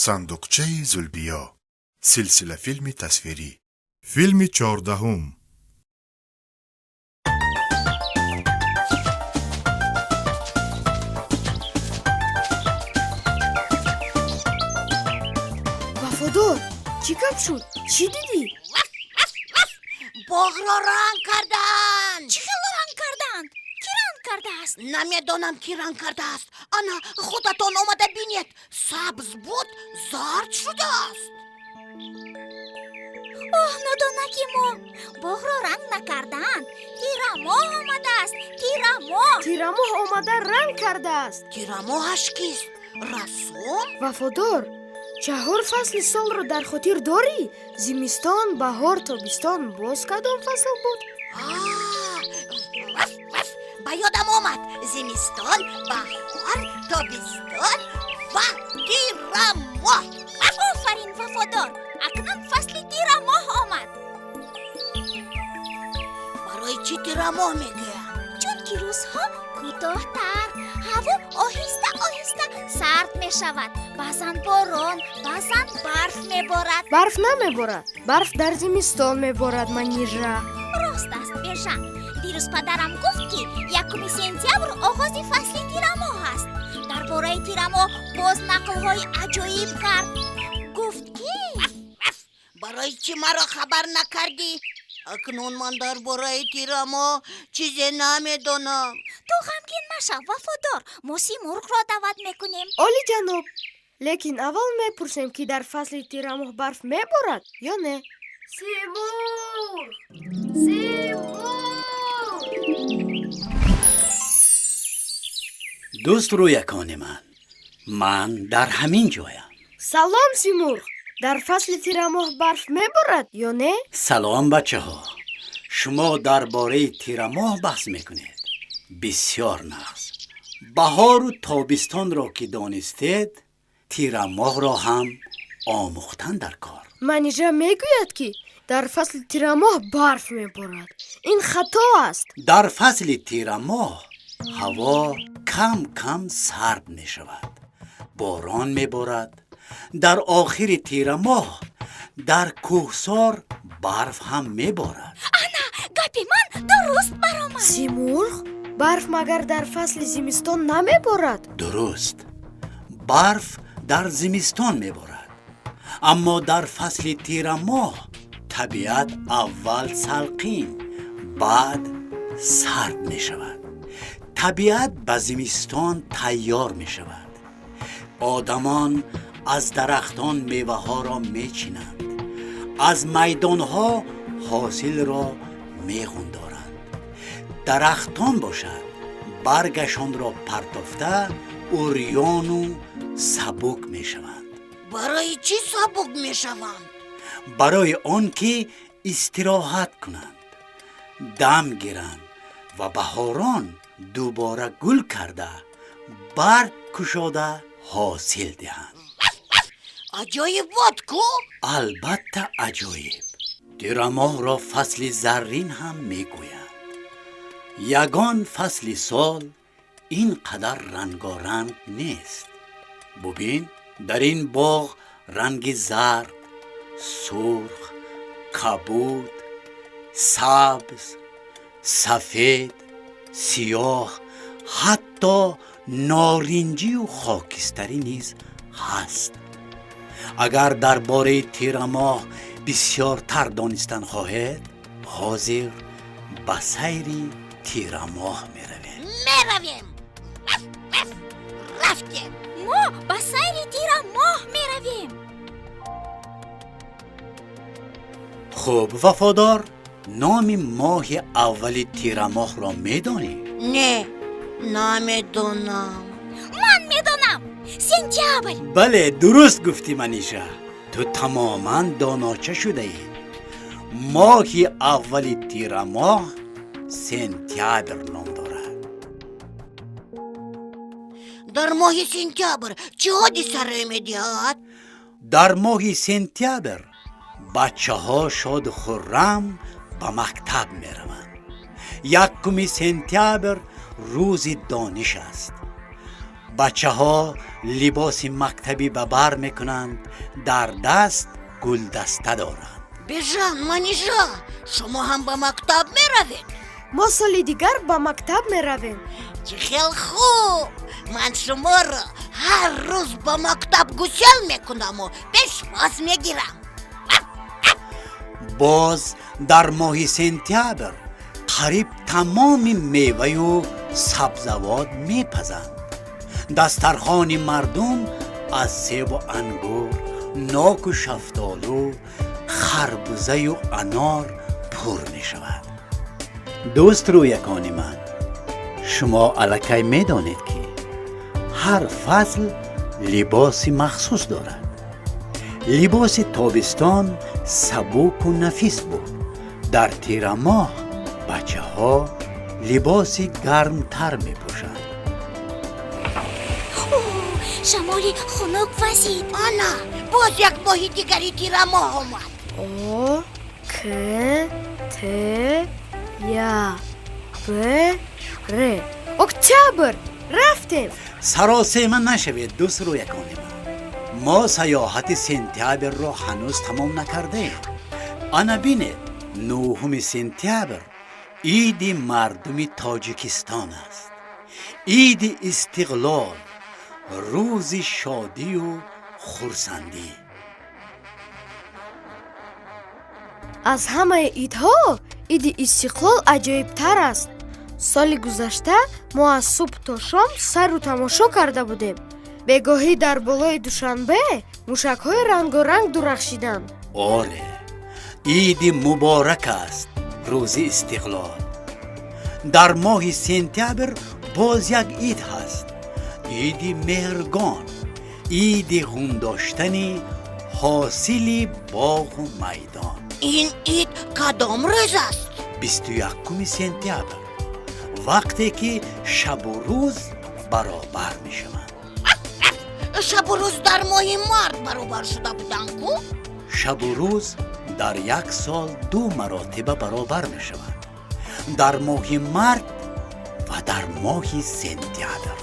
Сандуқчаи Зулбиё, силсилафилми тасвирӣ. Филми 14-ум. Вафодор, чӣ гап шуд? Чӣ дидӣ? Боғро ранг карданд. Чӣ хел ранг карданд? Кӣ ранг кардааст? Намедонам, кӣ ранг кардааст. Ана, худатон омада бинед. Сабз буд, зард шудааст. Оҳ, нодонаки мо, боғро ранг накардаанд. Тирамоҳ омадааст, тирамоҳ. Тирамоҳ омада ранг кардааст. Тирамоҳаш кист, рассом? Вафодор, чаҳор фасли солро дар хотир дорӣ? Зимистон, баҳор, тобистон, боз кадом фасл буд? Ба ёдам омад: зимистон, баҳор, тобистон ва тирамоҳ. Офарин, Вафодор! Акнун фасли тирамоҳ омад. Барои чӣ тирамоҳ мегӯянд? Чунки рӯзҳо кӯтоҳтар, ҳаво оҳиста оҳиста сард мешавад, баъзан борон, баъзан барф меборад. Барф намеборад, барф дар зимистон меборад, Манижа. Рост аст, Бежан. Дирӯз падарам гуфт, ки 1 сентябр оғози фасли тирамоҳ аст. Дар бораи тирамоҳ боз нақлҳои аҷоиб кард. Гуфт, ки Барои чӣ маро хабар накардӣ? Акнун ман дар бораи тирамоҳ чизе намедонам. Ту ғамгин машав, Вафодор. Мо Симурғро даъват мекунем. Олиҷаноб, лекин аввал мепурсем, ки дар фасли тирамоҳ барф меборад ё не. Симурғ, Симурғ! Дӯст рӯякони ман, ман дар ҳамин ҷоям. Салом, Симурғ! Дар фасли тирамоҳ барф меборад ё не? Салом, бачаҳо! Шумо дар бораи тирамоҳ баҳс мекунед. Бисёр нағз. Баҳору тобистонро ки донистед, тирамоҳро ҳам омӯхтан дар кор. Манижа мегӯяд, ки дар фасли тирамоҳ барф меборад. Ин хато аст. Дар фасли тирамоҳ ҳаво кам кам сард мешавад, борон меборад. Дар охири тирамоҳ дар кӯҳсор барф ҳам меборад. Ана, гапи ман дуруст баромад. Симурғ, барф магар дар фасли зимистон намеборад? Дуруст, барф дар зимистон меборад, аммо дар фасли тирамоҳ табиат аввал салқин, баъд сард мешавад. Табиат ба зимистон тайёр мешавад. Одамон аз дарахтон меваҳоро мечинанд, аз майдонҳо ҳосилро меғундоранд. Дарахтон бошад, баргашонро партофта, урёну сабук мешаванд. Барои чӣ сабук мешаванд? Барои он ки истироҳат кунанд, дам гиранд ва баҳорон дубора гул карда, барг кушода, ҳосил диҳанд. Аҷоибот ку! Албатта, аҷоиб. Тирамоҳро фасли заррин ҳам мегӯянд. Ягон фасли сол ин қадар рангоранг нест. Бубин, дар ин боғ ранги зард, сурх, кабуд, сабз, сафед, сиёҳ, ҳатто норинҷию хокистарӣ низ ҳаст. Агар дар бораи тирамоҳ бисёртар донистан хоҳед, ҳозир ба сайри тирамоҳ меравем. Меравем! Рафтем! Мо ба сайри тирамоҳ меравем. Хуб, Вафодор, номи моҳи аввали тирамоҳро медонӣ? Не, намедонам. Ман медонам: сентябр. Бале, дуруст гуфтӣ, Маниша. Ту тамоман доноча шудаӣ. Моҳи аввали тирамоҳ сентябр ном дорад. Дар моҳи сентябр чӣ ҳодиса рӯй медиҳад? Дар моҳи сентябр бачаҳо шоду хуррам ба мактаб мераванд. 1 сентябр рӯзи дониш аст. Бачаҳо либоси мактабӣ ба бар мекунанд, дар даст гулдаста доранд. Бежан, Манижа, шумо ҳам ба мактаб меравед? Мо соли дигар ба мактаб меравем. Чӣ хел хуб! Ман шуморо ҳар рӯз ба мактаб гусел мекунаму пешвоз мегирам. Боз дар моҳи сентябр қариб тамоми меваю сабзавот мепазанд. Дастархони мардум аз себу ангур, ноку шафтолу, харбузаю анор пур мешавад. Дӯст рӯякони ман, шумо аллакай медонед, ки ҳар фасл либоси махсус дорад. Либоси тобистон сабуку нафис буд. Дар тирамоҳ бачаҳо либоси гармтар мепӯшанд. О, шамоли хунук вазид. Ана, боз як моҳи дигари тирамоҳ омад. О, К, Т, Я, Б, Р. Октябр! Рафтем! Саросема нашавед, дӯст рӯякони ман. Мо саёҳати сентябрро ҳанӯз тамом накардаем. Ана бинед, 9 сентябр иди мардуми Тоҷикистон аст, Иди Истиқлол, рӯзи шодию хурсандӣ. Аз ҳамаи идҳо Иди Истиқлол аҷоибтар аст. Соли гузашта мо аз субҳ то шом сайру тамошо карда будем. Бегоҳӣ дар болои Душанбе мушакҳои рангоранг дурахшиданд. Оре, иди муборак аст рӯзи Истиқлол. Дар моҳи сентябр боз як ид ҳаст, Иди Меҳргон, иди ғун доштани ҳосили боғу майдон. Ин ид кадом рӯз аст? 21 сентябр, вақте ки шабу рӯз баробар мешаванд. Шабу рӯз дар моҳи март баробар шуда буданд ку? Шабу рӯз дар як сол ду маротиба баробар мешаванд: дар моҳи март ва дар моҳи сентябр.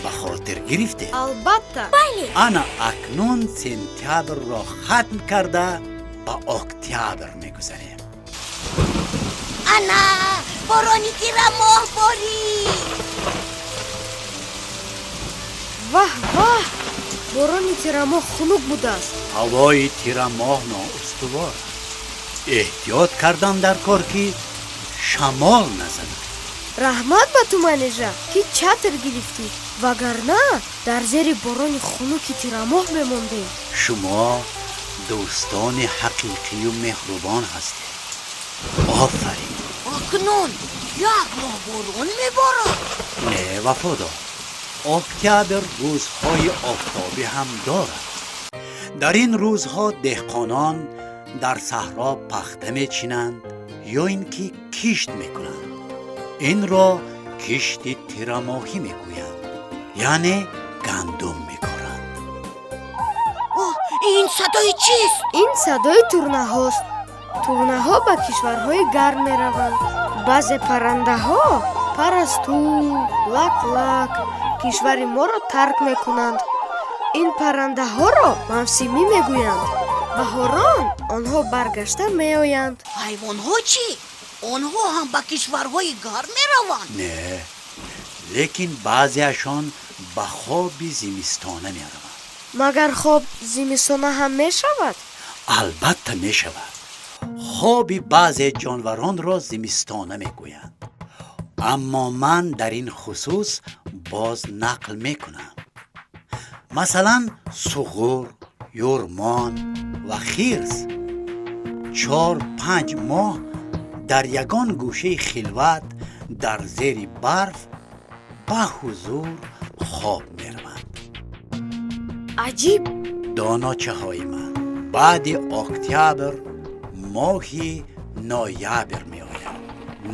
Ба хотир гирифтед? Албатта. Ана акнун сентябрро хатм карда, ба октябр мегузарем. Ана, борони тирамоҳ борид. Ваҳ, ваҳ, борони тирамоҳ хунук будааст. Ҳавои тирамоҳ ноустувор аст. Эҳтиёт кардан дар кор, ки шамол назанад. Раҳмат ба ту, Манежа, ки чатр гирифтӣ, вагарна дар зери борони хунуки тирамоҳ мемондем. Шумо дӯстони ҳақиқию меҳрубон ҳастед. Офарин! Акнун як моҳ борон меборад? Не, Вафодор, октябр рӯзҳои офтобӣ ҳам дорад. Дар ин рӯзҳо деҳқонон дар саҳро пахта мечинанд ё ин ки кишт мекунанд. Инро кишти тирамоҳӣ мегӯянд, яъне гандум мекоранд. Оҳ, ин садои чист? Ин садои турнаҳост. Турнаҳо ба кишварҳои гарм мераванд. Баъзе паррандаҳо, парасту, лаклак, кишвари моро тарк мекунанд. Ин паррандаҳоро мавсимӣ мегӯянд. Баҳорон онҳо баргашта меоянд. Ҳайвонҳо чӣ? Онҳо ҳам ба кишварҳои гарм мераванд? Не, лекин баъзеашон ба хоби зимистона мераванд. Магар хоб зимистона ҳам мешавад? Албатта мешавад. Хоби баъзе ҷонваронро зимистона мегӯянд, аммо ман дар ин хусус боз нақл мекунам. Масалан, суғур, юрмон ва хирс 4-5 моҳ дар ягон гӯшаи хилват дар зери барф ба ҳузур хоб мераванд. Аҷиб! Доночаҳои ман, баъди октябр моҳи ноябр меояд.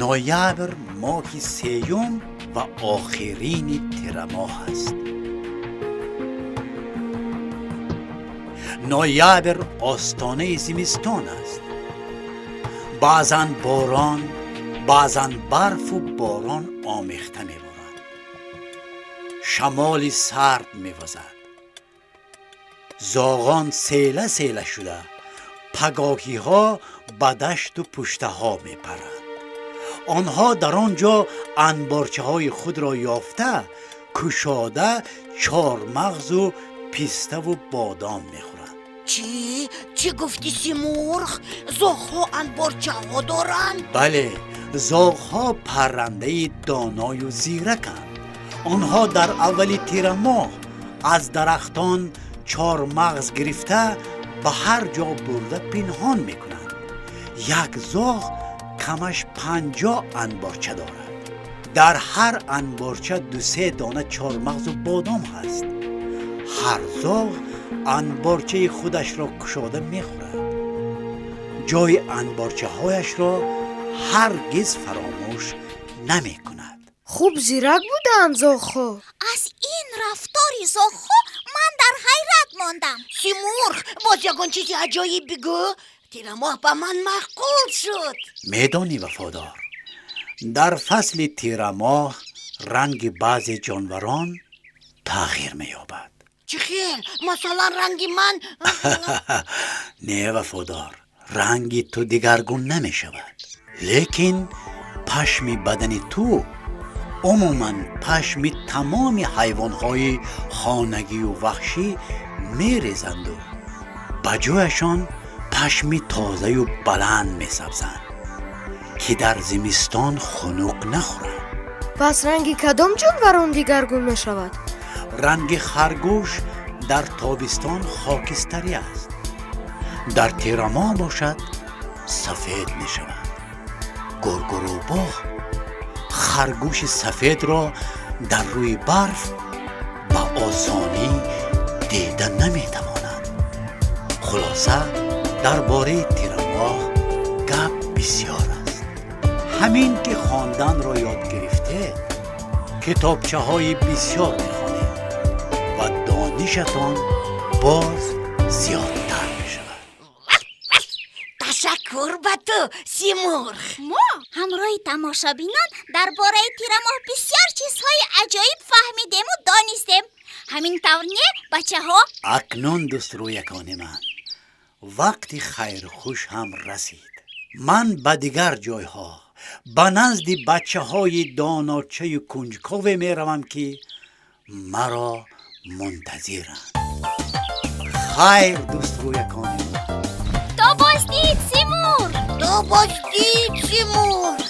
Ноябр моҳи сеюм ва охирини тирамоҳ аст. Ноябр остонаи зимистон аст. Баъзан борон, баъзан барфу борон омехта меборад. Шамоли сард мевазад. Зоғон села села шуда пагоҳиҳо ба дашту пуштаҳо мепаранд. Онҳо дар он ҷо анборчаҳои худро ёфта, кушода чормағзу пиставу бодом мехӯранд. Чӣ? Чӣ гуфтӣ, Симурғ? Зоғҳо анборчаҳо доранд? Бале, зоғҳо паррандаи доною зираканд. Онҳо дар аввали тирамоҳ аз дарахтон чормағз гирифта, ба ҳар ҷо бурда пинҳон мекунанд. Як зоғ камаш 50 анборча дорад. Дар ҳар анборча дусе дона чормағзу бодом ҳаст. Ҳар зоғ анборчаи худашро кушода мехӯрад. Ҷои анборчаҳояшро ҳаргиз фаромӯш намекунад. Хуб зирак буданд зоғҳо. Аз ин рафтори зоғҳо ман дар ҳайрат мондам. Симурғ, боз ягон чизи аҷоиб бигӯ. Тирамоҳ ба ман маъқул шуд. Медонӣ, Вафодор, дар фасли тирамоҳ ранги баъзе ҷонварон тағйир меёбад. Чӣ хел? Масалан, ранги ман? Не, Вафодор, ранги ту дигаргун намешавад, лекин пашми бадани ту, умуман пашми тамоми ҳайвонҳои хонагию ваҳшӣ мерезанду ба ҷояшон пашми тозаю баланд месабзанд, ки дар зимистон хунук нахӯранд. Пас ранги кадом ҷонварон дигаргун мешавад? Ранги харгӯш дар тобистон хокистарӣ аст, дар тирамоҳ бошад сафед мешавад. Гургу рӯбоҳ харгӯши сафедро дар рӯи барф ба осонӣ дида наметавонанд. Хулоса, дар бораи тирамоҳ гап бисёр аст. Ҳамин ки хонданро ёд гирифтед, китобчаҳои бисёр мехонед ва донишатон боз зиёдтар мешавад. Ташаккур ба ту, Симурғ. Мо ҳамроҳи тамошобинон дар бораи тирамоҳ бисёр чизҳои аҷоиб фаҳмидему донистем. Ҳамин тавр не, бачаҳо? Акнун, дӯстрӯякони ман, вақти хайрхуш ҳам расид. Ман ба дигар ҷойҳо, ба назди бачаҳои доночаю кунҷкове меравам, ки маро мунтазиранд. Хайр, дӯстрӯякони ман. То боздид, Симурғ. То боздид, Симурғ.